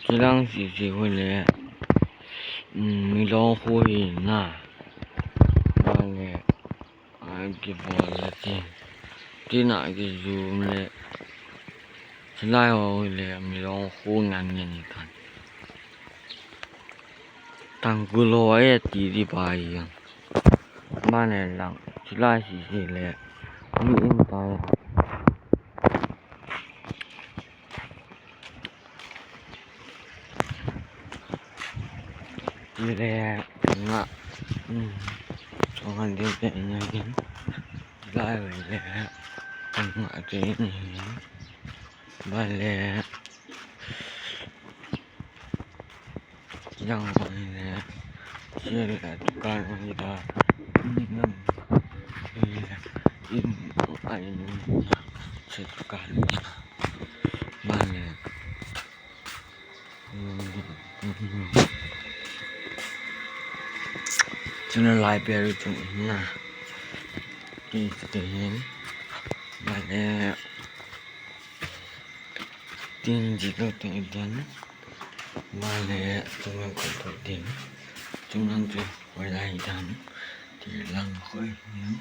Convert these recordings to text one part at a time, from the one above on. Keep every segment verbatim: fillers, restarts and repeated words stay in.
Chilang sisi khu le, um, milong khu hi na. Ba le, a kibol le ti. Tina kijum le. Chilai ho le, milong khu ngan ngan ni kan. Tangkhul ho e ti di ba yang. Ba le lang, chilai sisi le. Mi in ta ya. Ile nga, um, chong han ding te ina hin. Lai le nga te ina hin. Ba le yang le. Sile dukan ni da. Ni nam. Ile in ai ni. Se dukan ni. Ba le. Chuna lai pe ru chung na. Ki te hin. Ba le. Tin ji to to dan. Ba le. Chung ko to din. Chung nang tu. Wai lai dan. Ti lang khoi hin.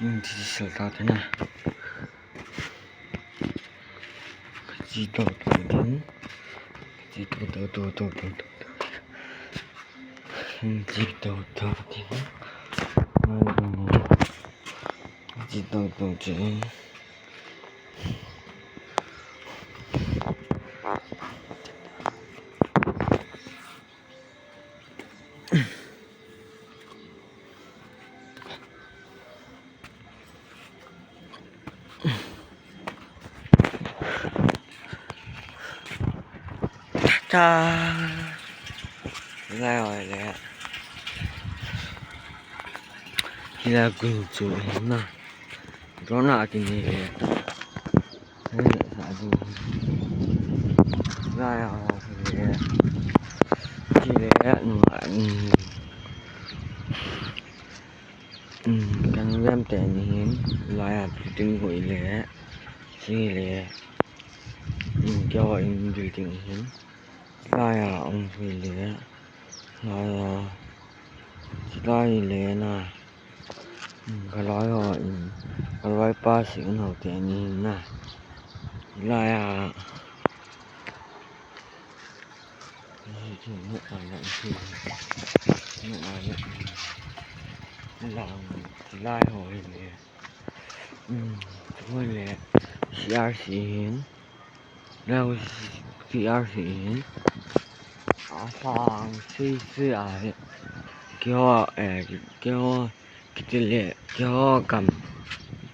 Yin ti sel ta te na. Ji to to din. Ji to to to to to to. Yin ji to to din. Ji to to din. Ta. Lai oi le. Hila gun chu na. Drone a kini le. Sa du. Lai oi le. Hile nu. Um, kan lem te ni hin, lai a building hoi le, si le, um, keiho in building hin, lai a um hoi le, lai a, lai le na, um, ka lai ho in, ka lai pa si un ho te ni hin na, lai a, Lai ho hi le. Hmm, chu le. C R C hin. Lai ho C R C hin. Asang sisi ahi. Keiho, eh, keiho, kiti le, keiho gam.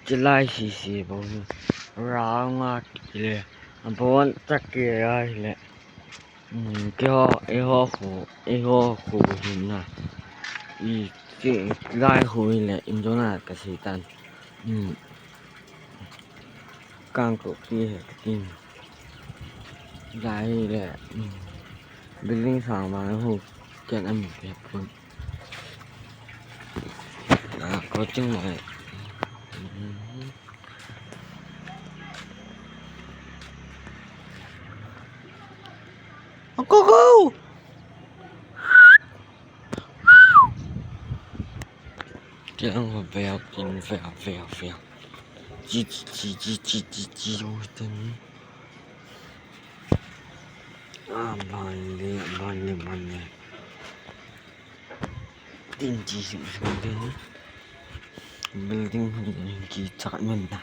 Chilai sisi bou hi. Ranga kiti le. Abon chake ahi le. Hmm, keiho, eiho khu, eiho khu hin na. I, chilai khu hi le, in jong na ka sei tan. Hmm. Kangkokpi he ka tin. Lai hi le, hmm. Building sang ma hu ken am pe pun. Na ko ching mai. Hmm. Go, go! Kei ang ho veo, kin veo, veo, veo. Chi, chi, chi, chi, chi, chi, chi, ho ten. Ah, ban le, ban le, ban le. Tin chi, chi, chi, chi. Building ho ten ki chak men ta.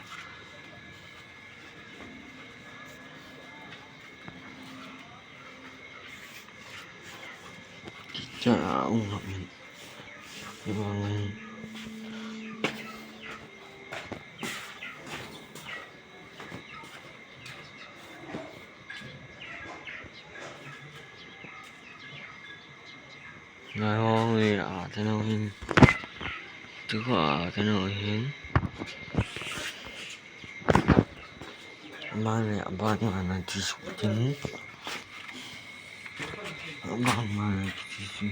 Kicha a ung hak in. Ivang in. Ngai hong le a te no hin. Tu kho a te no hin. Aban le, aban le, aban le, ti su tin. Aban le, ti su.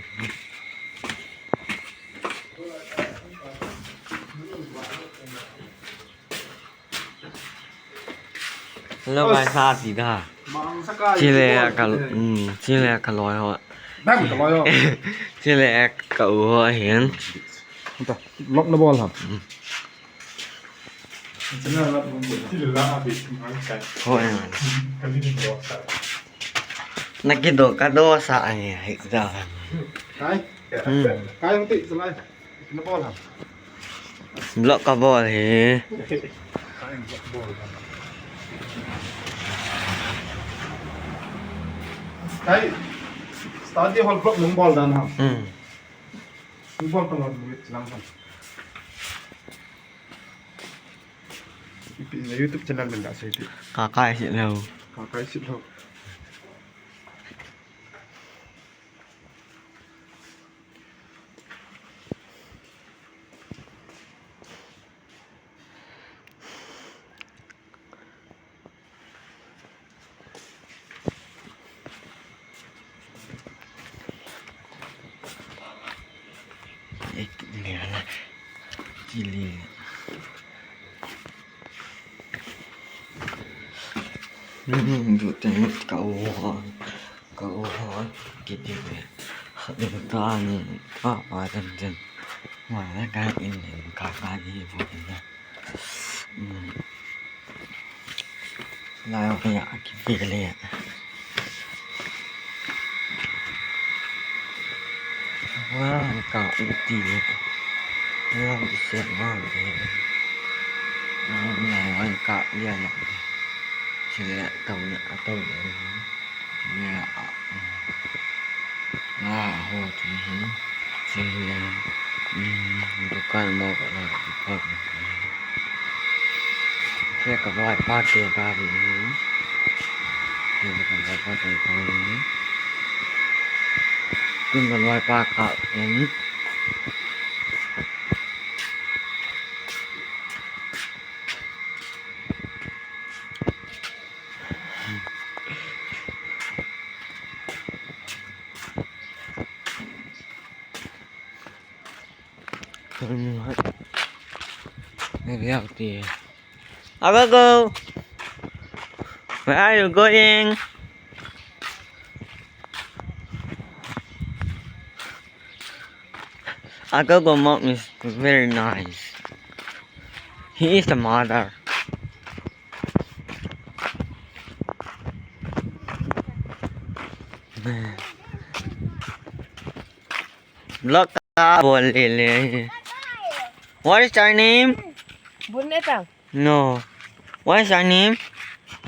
Hello guys, sa ti da. Chile ka, um, chile ka loi ho. Dam ka loi ho. Chile ka u ho hin. Lock na bol ha. Ho. Na ki do ka do sa ai da. Kai. Hmm. Kai hung ti salai. Block ka bol hi. Kai, study hall block nung bol dan ha. Hmm. Nung bol tong wit lang ha. Ipi na YouTube channel min da sei ti. Ka kai si lo. Ka kai si lo. Chili. Hmm, tu teng ka u ho. Ka u ho. Kiti ve. Ding ta ni. Pa pa ten ten. Wa la ka in ka ka ni vo na. Hmm. Lai ho ya kiti le. Wa ka u ti le. Wa u se wa le. Lai ho ka ya na. Sila tau na tau na. Nia a, a, ho tu hi. Sila, um, dukan mo ka la dukan. Sila ka vai pa te ka ri. Sila ka vai pa te ka ri. Tun ka vai pa ka in. Maybe I'll be. Agogo, where are you going? Agogo mom is very nice. He is the mother. Vlog ka bol le le. What is your name? Bunetang. No. What is your name?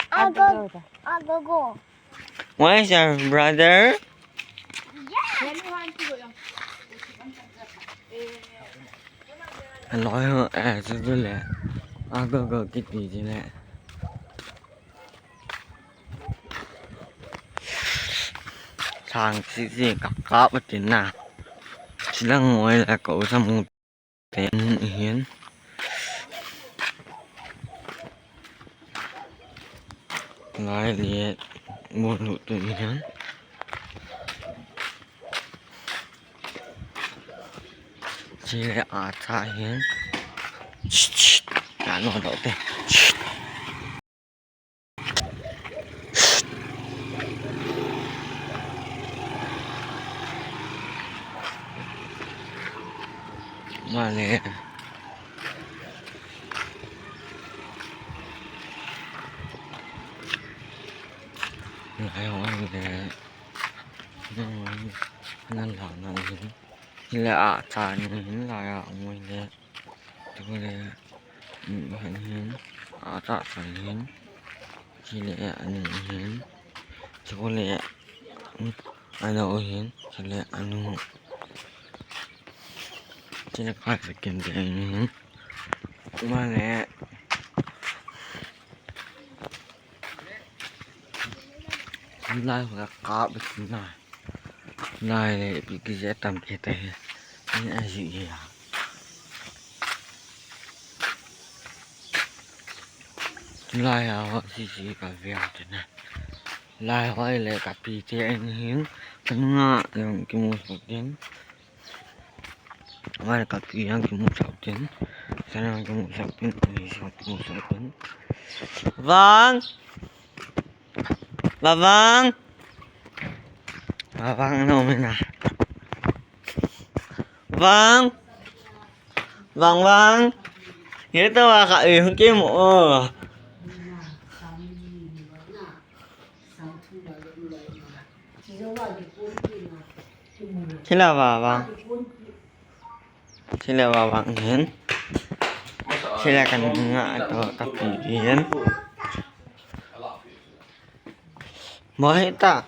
Agogo. Agogo. What is your brother? Aloi ho, eh, chu chu le. Agogo kiti chu le. Sang sisi kap kap atin na. Silang ngoi la ko samu ten hin. Lai le bolu tu hin. Chile a cha hin. Shh, shh. Ya no do te. Mane. Lai ho le. Nan la nan hin. Hin le a cha ni hin la ya ngoi le. Chule, mm, hin, a cha cha hin. Chule, anu hin. Chule, mm, anu hin. Chule, anu. Chule, ka sa kin de hin. Mane. Lai ho ka kap na. Lai le pi ki je tam ke te. Ni a ji ya. Lai a ho si si ka via te na. Lai ho le ka pi te en hin. Kan nga yang ki mu su tin. Vang ka pi yang kimu sau tin. Sana yang kimu sau tin. Ni sa kimu sau tin. Vang. Vavang. Vavang no mina. Vang. Vang vang. Ye to wa ka e hung ke mo. Sila vavang. Sila vavang hin. Sila kan nga to ka pi hin. Mo hita.